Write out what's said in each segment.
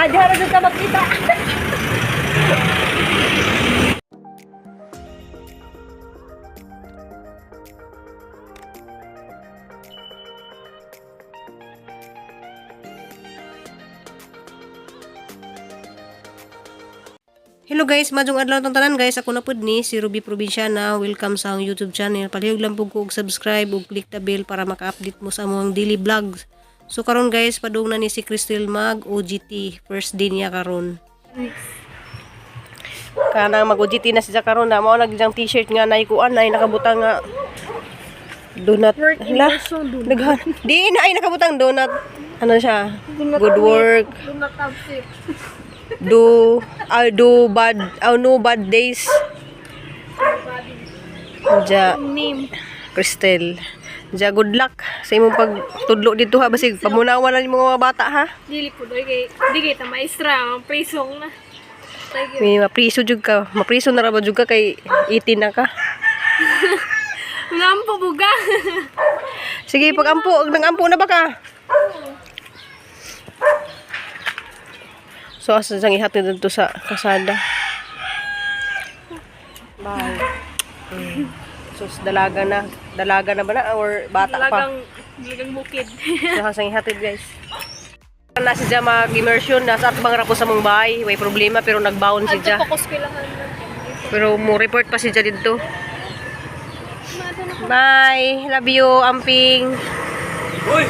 Diha ra jud ka magkita. Hello guys, maayong adlaw tong tanan guys. Ako na pud ni si Ruby Provinciana. Welcome sa akong YouTube channel. Palihog lang pud ko og subscribe ug click the bell para maka-update mo sa among daily vlogs. So karon guys, padung na ni si Crystal mag OGT. First day niya karon. Kanang mag OGT na siya karon na mao na gyud t-shirt nga naikuan ay nakabutang nga donut. Hala, naghan. Di na ay nakabutang donut. Ano siya? Good work. Do not have sex. Do do bad no bad days. Ja Name. Cristel. Ja, good luck sa imong pagtudlo dito ha, basig pamunawan na nimo mga bata ha. Dili po doy kay di kay ta maestra, ang prisong na. Thank you. May mapriso jud ka. Mapriso na ra ba jud ka kay 18 na ka. Lampo buga. Sige, pag ampo, nang-ampo na ba ka? So asa sang ihatid dito sa kasada. Bye. Sus, dalaga na. Dalaga na ba na or bata pa? Dalagang dalagang bukid. So, hasang ihatid guys. Na si Ja mag-immersion na sa atbang ra ko sa mong bahay. May problema pero nagbaon si Adto Ja. pa ko eskwelahan. Pero mo report pa si Ja dito. Bye. Love you, Amping. Uy!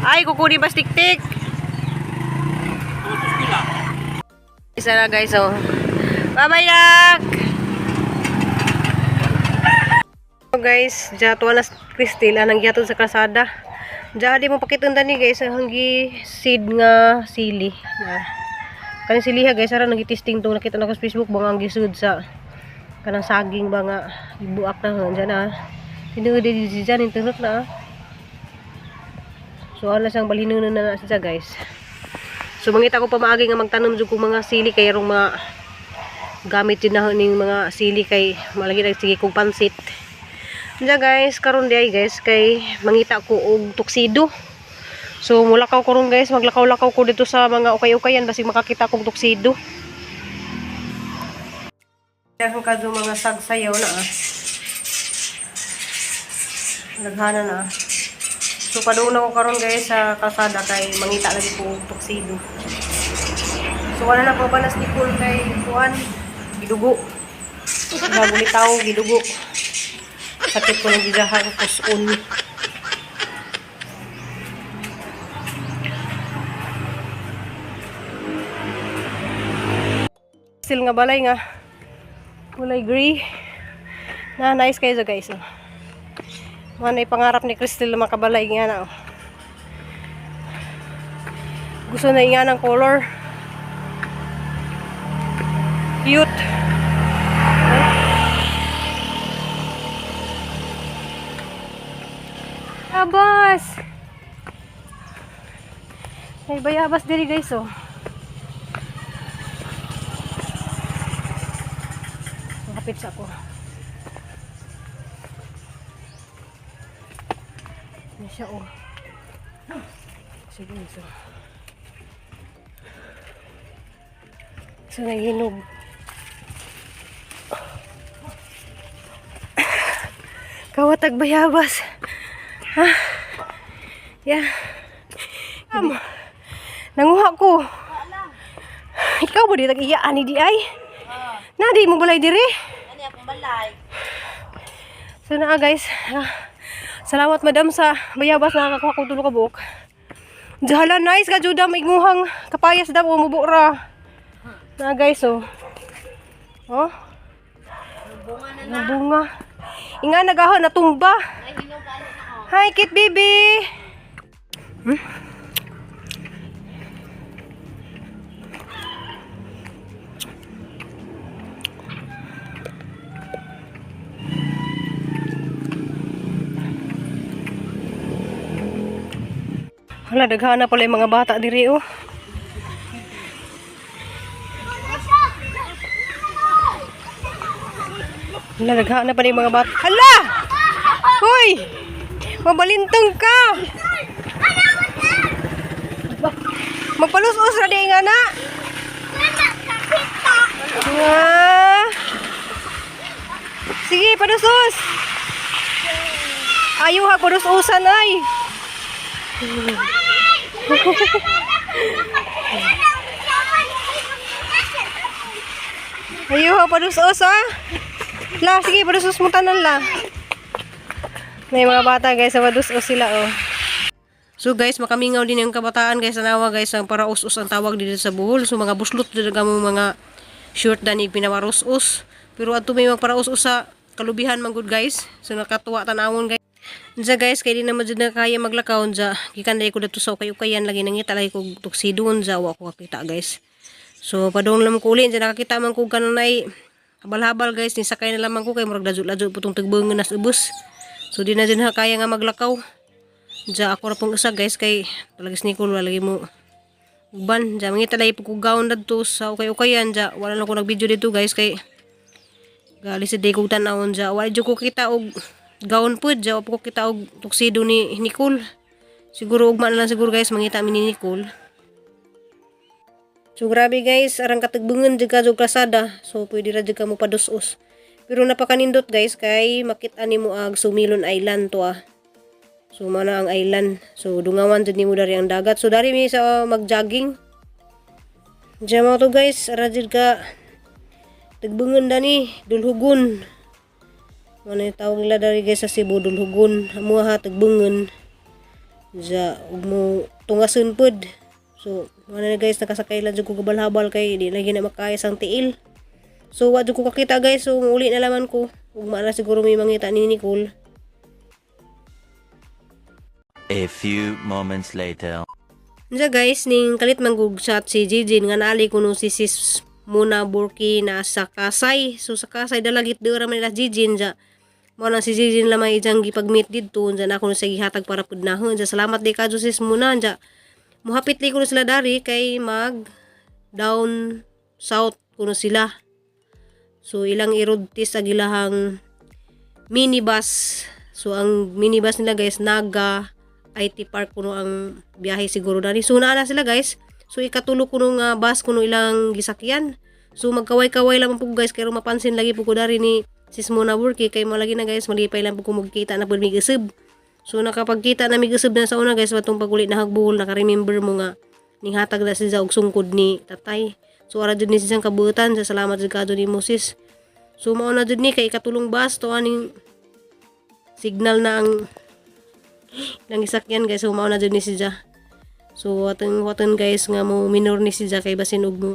Ay, kukunin ba tik-tik? Isa na guys, oh. Bye-bye, Yak! Oh, guys, dya tuwa na Christine, anang gyatod sa kalsada. Dya di mo pakitundan ni guys, ang hanggi seed nga sili. Na. Kaning siliha guys, ara nagitesting to nakita na ko sa Facebook ba nga ang gisud sa kanang saging ba nga ibuak na dyan na. Tinuod di dyan, intunok na. Ah. So ala siyang balhinon na na siya guys. So mangita ko pamaagi nga magtanom jud kog mga sili kay rong mga gamit jud na ning mga sili kay malagi nag sige kog pansit. Diya guys, karon di ay guys kay mangita ko og tuxedo. So mulakaw ko ron guys, maglakaw-lakaw ko dito sa mga ukay-ukayan basig makakita kog tuxedo. Dahil kadto mga sagsayaw na ah. Naghana na ah. So padung na ko karon guys sa kalsada kay mangita lagi ko og tuxedo. So wala na po ba nas Nicole kay kuan gidugo. Nagulitaw gidugo. Sakit ko ng gigahan kusun. Still nga balay nga kulay gray. Na nice kayo guys. Oh. Manay pangarap ni Crystal na makabalay nga na. Oh. Gusto na nga ng color. Cute. Bayabas! May bayabas diri guys oh. Makapit sa ako. Ano siya oh. Sige, so. So, nagihinog. Kawatag bayabas. Ha? Yeah. Nanguha ko. Ikaw ba di tag-iya ani di ay? Na di mo balay diri? Ano akong balay? So na guys, ah, salamat madam sa bayabas na nakakuha ko tulo ka buok. Jahala nice ka juda maiguhang kapayas dam umubo ra. Na guys oh. Oh, Bunga na na. ang bunga. Inga nagahon natumba. Ay, hinog ano na oh. Hi kit baby. Hmm? Hala, daghana pala yung mga bata diri oh. Hala, naghaan na pa yung mga bata. Hala! Hoy! Mabalintong ka! Magpalusos ra di nga na. Nga. Sige, palusos. Ayaw ha, palususan ay. Ayaw ha, palusos ah. La, sige, palusos mo tanan la. May mga bata guys, palusos sila oh. So guys, makamingaw din yung kabataan guys, tanawa guys, ang paraus-us ang tawag dito sa Bohol. So mga buslot dito kamo mga short dani pinaparus-us. Pero adto may magparaus-us sa kalubihan man gud guys. So nakatuwa tanawon guys. Unsa guys, kay di naman jud na kaya maglakaw unsa. Gikan dai ko didto sa ukay-ukayan lagi nangita lagi kog tuxedo unsa wa ko kakita guys. So padung lang ko uli unsa nakakita man ko kanunay habal-habal guys ni sakay na lamang ko kay murag ladyo-ladyo putong tagbangan nas ubos. So di na jud na kaya nga maglakaw. Diya ako ra pong usa guys kay palagis ni ko wala lagi mo uban. Diya mangita lagi po ko gown dadto sa ukay-ukayan diya wala lang ko nag-video dito guys kay gali sa day kog tan-awon diya wala jud ko kita og gown pud diya wa po ko kita og tuxedo ni Nicole. Siguro ugma na lang siguro guys mangita mi ni Nicole. So grabe guys, arang katagbungan jud ka jud kalsada. So pwede ra jud ka mo padus-us. Pero napakanindot guys kay makit-an nimo ang Sumilon Island to ah. So mao na ang island. So dungawan jud nimo dari ang dagat. So dari mi sa mag-jogging. Diyan mo to guys, ara jud ka tagbungan dani, dulhugon. Mao na yung tawag nila dari guys sa Cebu, dulhugon. Amo ha tagbungan. Diya ug mo tungason pod. So mao na guys, nakasakay lang jud ko kabal-habal kay di lagi na makaya sang tiil. So wa jud ko kakita guys, so uli na laman ko. Ug na siguro may mangita ni Nicole. A few moments later. Unsa guys, ning kalit manggug chat si Jijin nga naali kuno si Sis Muna Burki na sa Kasay. So sa Kasay dalagit dira man nila Jijin ja. Mao na si Jijin lamang ijang gipag-meet didto unsa na kuno sa gihatag para pud nahon. Ja salamat di kadyo Sis Muna ja. Muhapit li kuno sila dari kay mag down south kuno sila. So ilang irodtis ang ilahang minibus. So ang minibus nila guys Naga IT Park kuno ang biyahe siguro dani. So naa na sila guys. So ikatulo kuno nga bus kuno ilang gisakyan. So magkaway-kaway lamang po guys kay mapansin lagi po ko dari ni Sis Mona Burki kay mo lagi na guys malipay lang po ko magkita na pud mig isib. So nakapagkita na mig isib na sa una guys watong paguli na hagbuhol naka-remember mo nga ninghatag na siya og sungkod ni tatay. So ara jud ni siyang kabuutan sa salamat jud kadto ni Moses. So mao na jud ni kay ikatulong bus to aning signal na ang nang isakyan guys. So mao na jud ni siya. So watong watong guys nga mo minor ni siya kay basin og mo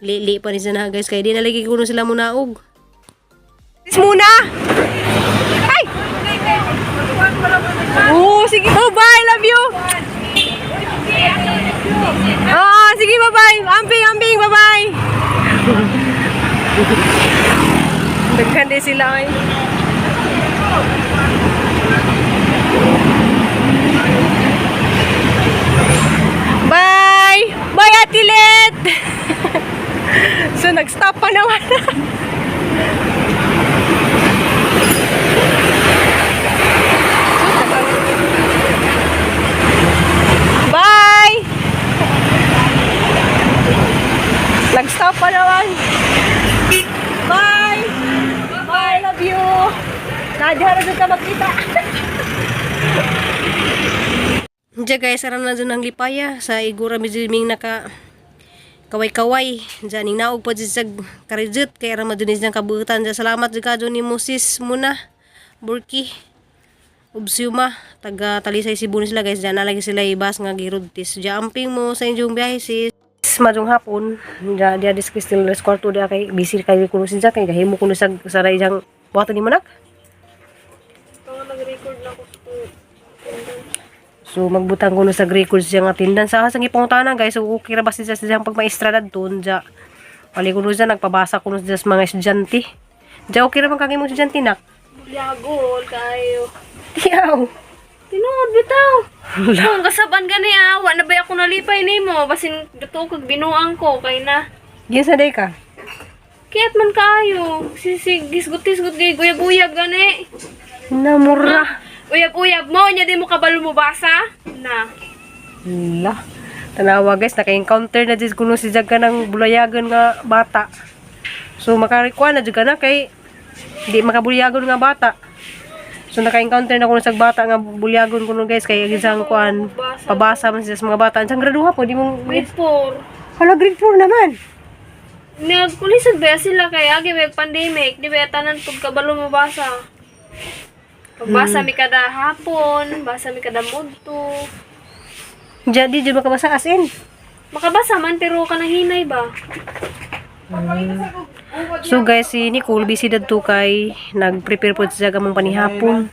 lili pa ni siya na guys kay di na lagi kuno sila munaog. Sis muna. Ay! Oh, sige. Oh, bye. Love you. Oo, sige, bye-bye. Amping, amping, bye-bye. Daghan din sila ay. Bye! Bye, Ate Let! So, nag-stop pa naman. Bye! Nag-stop pa naman. Bye! Bye, love you! Nadia na dun ka magkita. Diya guys, aram na dun ang lipaya sa igura medyo ming naka kaway-kaway. Diyan ning naog pa dyan sa karijut kay aram na dun siyang kabuutan. Diyan salamat dyan ka dun ni Moses muna. Burki. Ubsiuma, taga Talisay Cebu ni sila guys. Diyan na lagi sila ibas nga girudtis. Diyan amping mo sa inyong biyahe sis. Majong hapon, diya diya dis Crystal les kwarto diya kay busy kay kuno siya kay gahimo kuno sa sa ijang buhaton ni manak. Ito nga nag-record na ako sa So magbutang kuno sa records siya nga tindan sa asang ipangutana guys. So okay ra ba siya sa siyang pagmaestra dadto diya. Pali kuno siya nagpabasa kuno siya sa mga estudyante. Diya okay ra man kag imong estudyante nak. Yagol kayo. Tiyaw. Tinuod bitaw. Kung kasaban gani ah, wa na ba ako nalipay nimo basin gato kag binuang ko kay na. Ginsa day ka? Kiyat man kaayo. Sisig gisgot-gisgot gay guyab-uyab gani. Namura. Uyab-uyab mo nya di mo kabalo mo basa. Na. La. Tanawa guys, naka-encounter na jud kuno si Jaga ng bulayagon nga bata. So makarikuan na jud ka na kay di makabulyagon nga bata. So naka-encounter na kuno sa bata nga bulyagon kuno guys, kay ang isang kuan pabasa man siya sa mga bata. Ang graduha po di mo Grade 4. Hala, grade 4 naman. Nagkulisod ba sila kay agi may pandemic, di ba tanan pud kabalo mo basa. Pagbasa mi kada hapon, basa mi kada mudto. Diyan di jud makabasa as in. Makabasa man pero kanang hinay ba? So guys, si Nicole busy dadto kay nag-prepare po siya gamong panihapon.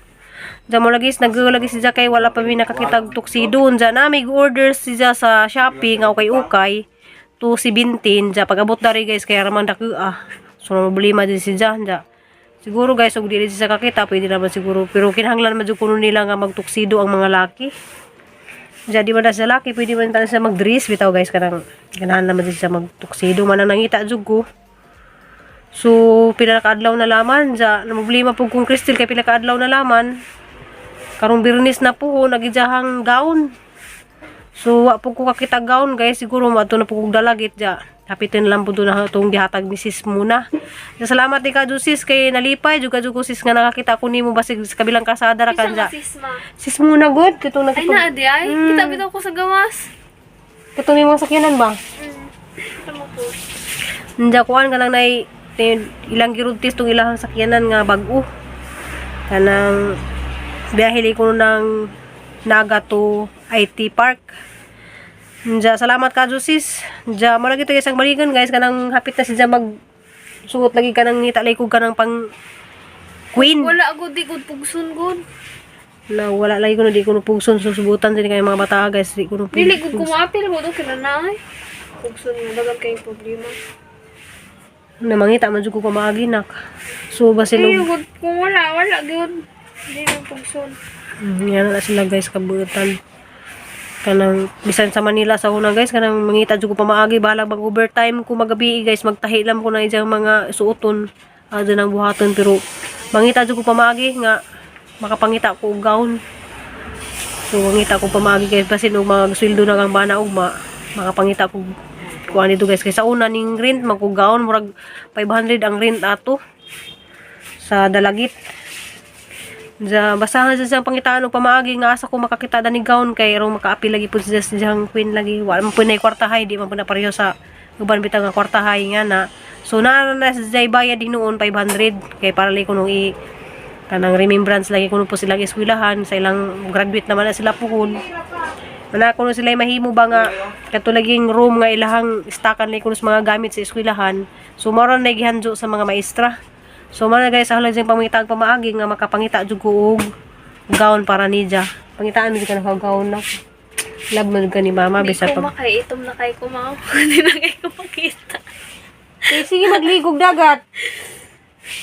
Diyan mo lagi, nag-lagi siya kay wala pa mi nakakitag tuxedo. Diyan na may order siya sa Shopee nga ukay-ukay 217 diyan pag-abot dari guys kay ramang daku ah. So problema din siya diyan. Siguro guys, og dili siya kakita, pwede naman siguro, pero kinahanglan man jud kuno nila nga magtuxedo ang mga laki. Diyan di man na siya laki, pwede man tayo siya mag-dress bitaw guys, kanang ganahan naman din siya magtuxedo man ang nangita jud ko. So, pila ka adlaw na laman. Ja, namblema po kung Crystal kay pila ka adlaw na laman. Karong Birnis na po, nagijahang gown. So, wa po ko kakita gown, guys. Siguro maadto na po kong dalagit ja. Hapitin lang po doon na itong gihatag ni sis muna. Ja, salamat ni ka sis kay nalipay. Juga ko sis nga nakakita ko nimo basig sa kabilang kasada ra Bisa kan ja. nga sis ma. Sis muna good katong Ay nakipag na adi ay, kita bitaw ko sa gawas. Katong imong sakyanan ba? Tama ko. Nja kuan ka lang nay ilang girudtis tong ilahang sakyanan nga bag-o. Kanang biyahe li kuno ng Naga to IT Park. Nja salamat ka sis. Nja mo lagi to isang balikan guys, kanang hapit na siya mag suot lagi kanang ngita lay kog kanang pang queen. Wala gud di gud pugson gud. Na wala lagi kuno di kuno pugson susubutan din kay mga bata guys, di kuno Dili gud ko moapil mo do kira na ay. Pugson nga dagan kay problema. Na mangita man jud ko kamaginak. So basin Ay gud kung wala wala gud. Di na pugson. Yan na sila guys kabutan. Kanang bisan sa Manila sa una guys, kanang mangita jud ko pamaagi bahalag mag overtime ko magabi guys, magtahi lang ko na ijang mga suoton adto nang buhaton, pero mangita jud ko pamaagi nga makapangita ko og gown. So mangita ko pamaagi guys, basin og mga sweldo na kang bana ugma makapangita ko kuan dito guys, kay sa una ning rent magko gown murag 500 ang rent ato sa Dalagit. Ja, basahan sa siyang pangitaan og pamaagi nga asa ko makakita dani gown kay aron makaapil lagi pud siya sa siyang queen lagi. Wala man pud nay kwartahay, di man pud na pareho sa uban bitaw nga kwartahay nga na. So naa na sa jay bayad hinuon 500 kay para lagi kuno i kanang remembrance lagi kuno po silang eskwelahan sa ilang graduate naman na sila puhon. Mana kuno sila mahimo ba nga kato laging room nga ilahang stakan lagi kuno sa mga gamit sa eskwelahan. So mao ra na gihanjo sa mga maestra. So mao na guys, ako lang siyang pamangita og pamaagi nga makapangita jud ko og gown para niya. Pangitaan mo jud ka na gown na. Love man jud ka ni mama Di bisa ko pag makay itom na kay ko mao. Di na kay ko makita. Eh, sige magligog dagat.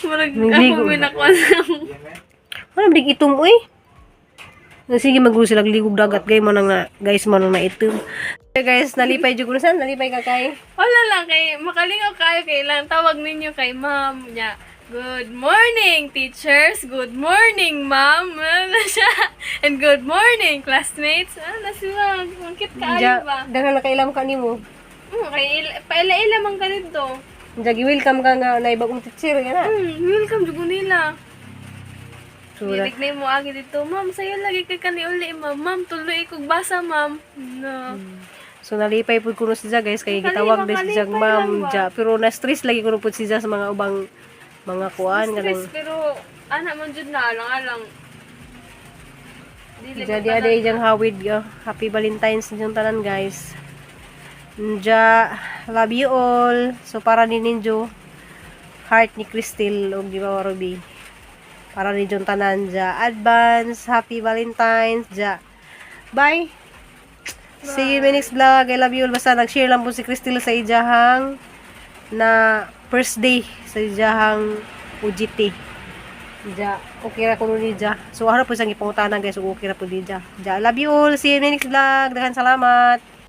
Murag Nagligo. ako may nakuha sa Wala man itom uy. Sige magro sila ligog dagat gay mo nang na, guys mo nang naitom. Okay, guys, nalipay jud ko na saan? Nalipay ka kay. Wala lang kay makalingaw kayo kay lang tawag ninyo kay ma'am niya. Good morning, teachers. Good morning, ma'am. Ano na siya? And good morning, classmates. Ano na sila? Ang cute kaayo Ja, ba? daghan na kailam ka nimo. Kay paila-ila man ka dito. Ja, gi-welcome ka nga na ibagong teacher nga na. Welcome jud ko nila. So, Nilig na mo agi dito. Ma'am, sayo lagi kay kani uli, ma'am. Ma'am, tuloy kog basa, ma'am. No. So nalipay pud kuno siya guys kay Makali- gitawag din siya makalipay ma'am lang ba? ja, pero na stress lagi kuno pud siya sa mga ubang mga kuan Stress, kanang pero ana man jud na alang-alang. Dili ja ko di aday jang hawid yo. Happy Valentine's ninyong tanan guys. Ja, love you all. So para ni ninyo heart ni Crystal ug di ba Ruby. Para ni John tanan ja. Advance happy Valentine's ja. Bye. See you in my next vlog. I love you all. Basta nag-share lang po si Crystal sa ijahang na first day sa ijahang OGT. Ja, okay ra kuno ni Ja. So, harap po siyang ipangutana guys, okay ra po ni Ja. Ja, love you all. See you in my next vlog. Daghan salamat.